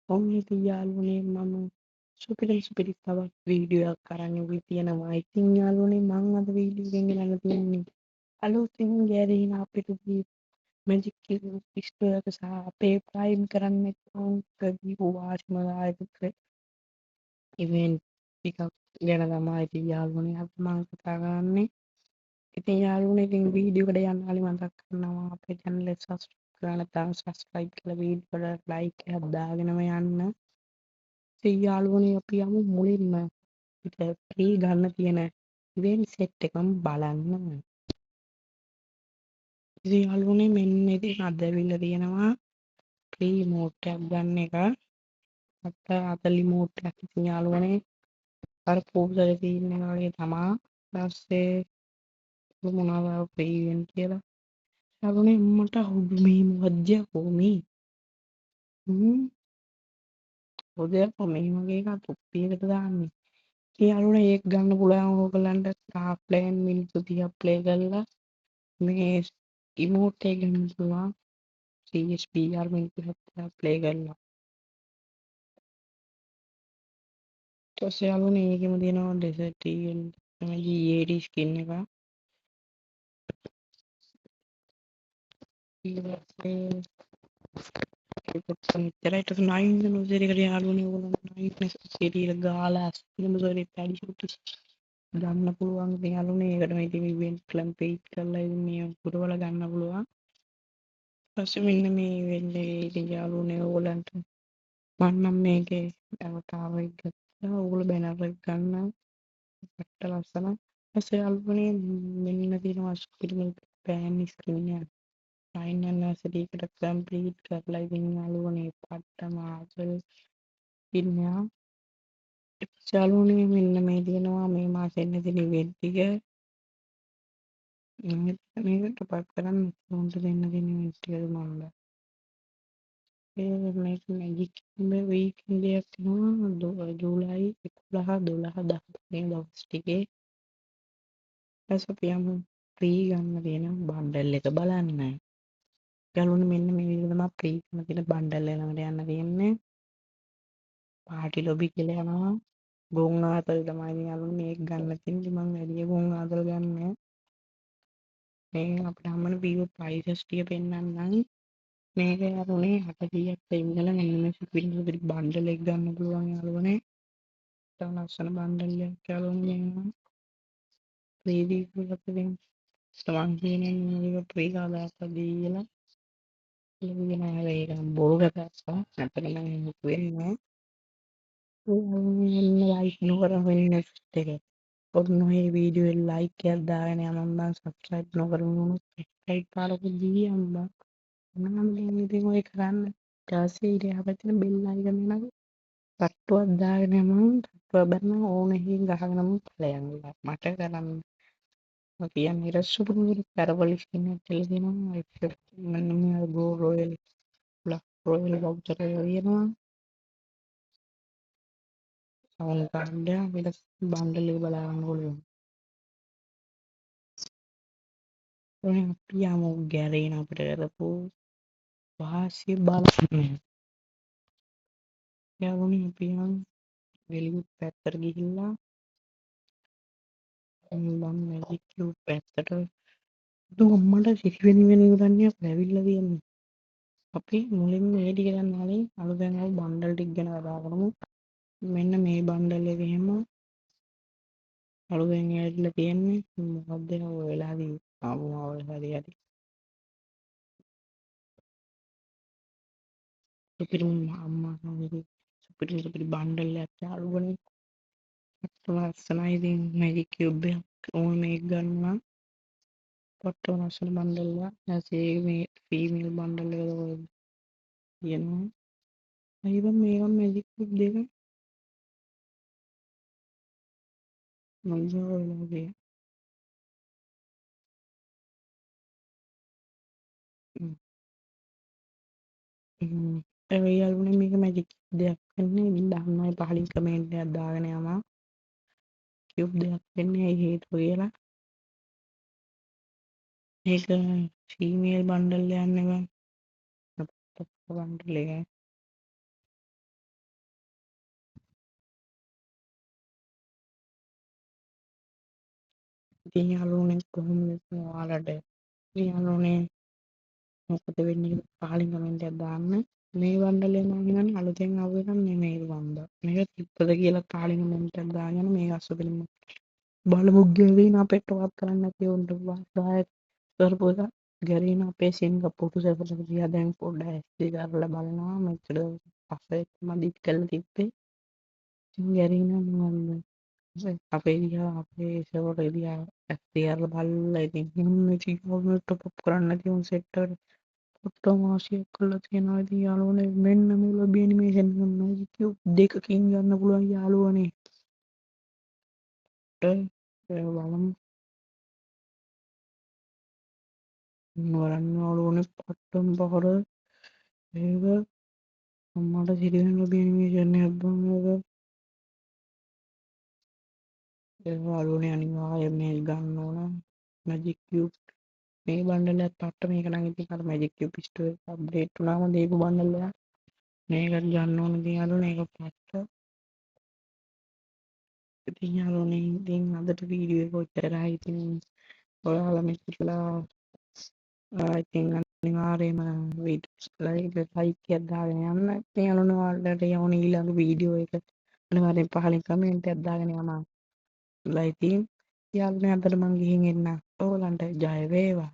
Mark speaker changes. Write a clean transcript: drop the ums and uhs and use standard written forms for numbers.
Speaker 1: ඔන්න ඉතින් යාළුවනේ මම සුපිරිම සුපිරි තවත් වීඩියෝ එකක් අරන් ඇවිත් තියෙනවා. ඉතින් යාළුවනේ මං අද වීඩියෝ එකෙන් ගෙනල්ලා තියෙන්නේ අලුතින් ගැරෙන අපිට මැජික් පිස්ටල් එක සහ අපේ ප්‍රයිම් කරන්න ඇකවුන්ට් එක දීපු වාසිමදායක ඉවෙන්ට් ටිකක් ගැන තමයි ඉතින් යාළුවනේ අද මං කතා කරන්නේ. ඉතින් යාළුවනේ ඉතින් වීඩියෝ එකට යන්න කලින් මතක් කරනවා අපේ චැනල් එක සබ්ස්ක්‍රයිබ් කරලා නැත්නම් සබ්ස්ක්‍රයිබ් කරලා වීඩියෝ එකට ලයික් එකක් දාගෙනම යන්න. ඉතින් යාළුවනේ අපි යමු මුලින්ම අපිට ෆ්‍රී ගන්න තියෙන ඉවෙන්ට් සෙට් එකම බලන්න. ඉතින් යාළුවනේ මෙන්න ඉතින් අද ඇවිල්ලා තියෙනවා ෆ්‍රී ඉමෝට් එකක් ගන්න එක. අත අතලි ඉමෝට් එකක් ඉතින් යාළුවනේ අර පූසලේ තියෙන එක වගේ තමා. ඊපස්සේ මොනවද ෆ්‍රී ඉවෙන්ට් කියලා. යාළුවනේ මට හුදු මේ මොකද්ද යකෝ මේ? හොද යකෝ මේ වගේ එකක් තොප්පියකට දාන්නේ. ඉතින් යාළුවනේ ඒක ගන්න පුළුවන් ඕගොල්ලන්ට ස්ටාර් ප්ලේන් මිනිත්තු 30ක් ප්ලේ කරලා මේ ඉමෝට් එක ගන්න පුළුවන්. CSBR මිනිත්තු 70ක් ප්ලේ කරලා. ඊට පස්සේ යාළුවනේ ඒකෙම තියෙනවා ඩෙසර්ට් ඊගල් තමයි GAD skin එක. ඊට පස්සේ ඒක මෙච්චරයි. ඊට පස්සේ 9 වෙනි එකට යාළුවනේ ඕගොල්ලෝ 9 වෙනි එක ගාලා පිළිම සෝරි පැඩි ෂූට් ගන්න පුළුවන්. ඉතින් යාළුවනේ ඒකට මේ ඉතින් ඉවෙන්ට් කම්ප්ලීට් කරලා ඉතින් මේ පුරවල ගන්න පුළුවන්. ඊපස්සේ මෙන්න මේ ඉවෙන්ට් එකේ ඉතින් යාළුවනේ ඕගොල්ලන්ට මං නම් මේකේ අවතාර එක ගත්තා. ඕගොල්ලෝ බැනර් එක ගන්න පට්ට ලස්සන. ඊපස්සේ යාළුවනේ මෙන්න තියෙනවා සුපිරිම පෑන් ස්ක්‍රීන් එක. 9 ඇනිවර්සරි එකට කම්ප්ලීට් කරලා ඉතින් යාළුවනේ පට්ටම ආසල් ඉන්නවා. ඊපස්සේ යාළුවනේ මෙන්න මේ තියෙනවා මේ මාසෙ එන්න තියෙන ඉවෙන්ට් ටික. මේක ටොප් අප් කරන්න උන්ට දෙන්න තියෙන ඉවෙන්ට් ටිකද මන්ද. ඒ මේක මැජික් වීකෙන්ඩ් එකක් වෙනවා ජූලයි 11 12 13 දවස් ටිකේ. ඊපස්සේ අපි යමු ෆ්‍රී ගන්න තියෙන බන්ඩල් එක බලන්න. යාළුවනේ මෙන්න මේ විදිහට තමයි ෆ්‍රී ගන්න තියෙන බන්ඩල් එක ළඟට යන්න තියෙන්නේ. පාටි ලොබි කියලා යනවා. ගොන් ආතල් තමයි ඉතින් යාළුවනේ මේක ගන්න තියෙන්නේ. මං වැඩිය ගොන් ආතල් ගන්නෑ. මේ අපිට හම්බෙන වීවෝ ප්‍රයිසස් ටික පෙන්නන්නම්. මේක යාළුවනේ 800ක් ඉඳලා මෙන්න මේ සුපිරි සුපිරි බන්ඩල් එක ගන්න පුළුවන් යාළුවනේ. තව ලස්සන බන්ඩල් එකක් යාළුවනේ මේවා. ෆ්‍රී දීපු අපිට තමන් කියන්නේ මේක ෆ්‍රී කවදාවත් දී කියලා. ඒක නෑ ඒක බොරු කතාවක්. ඇත්තටම එහෙම වෙන්නේ නෑ. ලයික් නොකර වෙන්නේ නෙක්ස්ට් එක. ඔන්න ඔය වීඩියෝ එක ලයික් එකක් දාගෙන යමන් බං. සබ්ස්ක්‍රයිබ් නොකරන වුණොත් සබ්ස්ක්‍රයිබ් පාරකුත් දීයන් බං. මොනවද දැන් ඉතින් ඔය කරන්න. ඊට පස්සේ ඊට එහා පැත්තේ බෙල් අයිකන් එක තට්ටුවක් දාගෙන යමන්. තට්ටුවක් බැලුවම ඕන එකකින් ගහගෙන යමු ඵලයන්. මට කරන්න මම කියන්නේ ඊට සුපිරි පැරබොලික් ස්කින් එකක් කියලා තියෙනවා. ඒක මෙන්න මේ ගෝ රොයල් බ්ලැක් රොයල් වවුචර් එක තියෙනවා. සවුන්ඩ් කාඩ් එක අපිට බන්ඩල් එක බලා ගන්න පුළුවන්. ඔය අපි යමු ගැරේන අපිට කරපු වාසිය බලන්න. යාළුවනේ අපි යන් වෙලියුත් පැත්තට ගිහිල්ලා මම මැජික් කියුබ් පැත්තට දුව මට සිසිවෙනි වෙන ඉවරන්නේ ඇවිල්ලා තියෙන්නේ. අපි මුලින්ම මේ ටික ගන්න කලින් අලුතෙන් ආව බන්ඩල් ටික ගැන කතා කරමු. මෙන්න මේ බන්ඩල් එක එහෙම අලුතෙන් ඇවිල්ලා තියෙන්නේ. මොකද්ද ඒක ඔය වෙලාවේදී ආවම ආව හරි හරි. සුපිරිම අම්මා සමග සුපිරිම සුපිරි බන්ඩල් එකක් යාළුවනේ. පට්ටම ලස්සනයි ඉතින් මැජික් කියුබ් එකක් ඕන මේක ගන්න නම් පට්ටම ලස්සන බන්ඩල් එකක්. ඊට මේ ෆීමේල් බන්ඩල් එක කොහෙද තියෙනවා. අයි බං මේක මැජික් කියුබ් දෙක මං වෙලාවේ ඒ යාළුවනේ මේක මැජික් දෙයක් වෙන්නේ. ඉතින් දන්නවයි පහලින් කමෙන්ට් එකක් දාගෙන යමන්. කියුබ් දෙයක් වෙන්නේ ඇයි හේතුව කියලා. මේක ෆීමේල් බන්ඩල් යන්නේ බං. බන්ඩල් එක. ඉතින් යාළුවනේ, කොහොමද ඔයාලට? ඉතින් යාළුවනේ, මොකද වෙන්නේ කියලා පහලින් කමෙන්ට් එකක් දාන්න. මේ බණ්ඩලය මං හිතන්නේ අලුතෙන් ආපු එකක් නෙමෙයි බන්ද. මේක තිබ්බද කියලා පහලින් කමෙන්ට් එකක් දාගෙන මේක අසුපිරිම බලමු. ගැරීන අපේ ටොප් කරන්න නැති උන්ට සහාය කරපු එක. ගැරීන අපේ සිංගප්පූරු සර්වර් එක දිහා දැන් පොඩ්ඩක් ඇස් දෙක අරලා බලනවා. මෙච්චර පස්සේ මදිත් කරලා තිබ්බේ. ඉතින් ගැරීනා මොකන්ද අපේ දිහා, අපේ සර්වර් එක දිහා ඇස් දෙක අරලා බලලා, ඉතින් මොන්න ඉතින් ටොප් අප් කරන්න නැති උන් සෙට් එකට පොට්ටෝ මාසියක් කරලා තියෙනවා. ඉතින් යාළුවනේ, මෙන්න මේ ලොබි ඇනිමේෂන් එක මැජික් කියුබ් දෙකකින් ගන්න පුළුවන් යාළුවනේ. බලමු බලන්න යාළුවනේ, පට්ටම් පහර ඒක අම්මට සිරි වෙන ලොබි ඇනිමේෂන් එකක් බං මේක. ඒ යාළුවනේ, අනිවාර්යයෙන් මේක ගන්න ඕන මැජික් කියුබ් මේ බණ්ඩල් එකත් පට්ට. මේක නම් ඉතින් අර මැජික් කියුබ් ස්ටෝර් එක අප්ඩේට් වුණාම දීපු බණ්ඩල් එකක්. මේකත් ගන්න ඕන ඉතින් යාළුවනේ, ඒක පට්ට. ඉතින් යාළුවනේ, ඉතින් අදට වීඩියෝ එක ඔච්චරයි. ඉතින් ඔයාලා මෙච්චර වෙලා ඉතින් අනිවාර්යයෙන්ම වීඩියෝ ලයික් එකක් දාගෙන යන්න. ඉතින් යාළුවනේ, ඔයාලට යවන ඊළඟ වීඩියෝ එක අනිවාර්යෙන් පහලින් කමෙන්ට් එකක් දාගෙන යන්න. ඉතින් යාළුවනේ, අදට මං ගිහින් එන්නම්. ඔයගලන්ට ජය වේවා.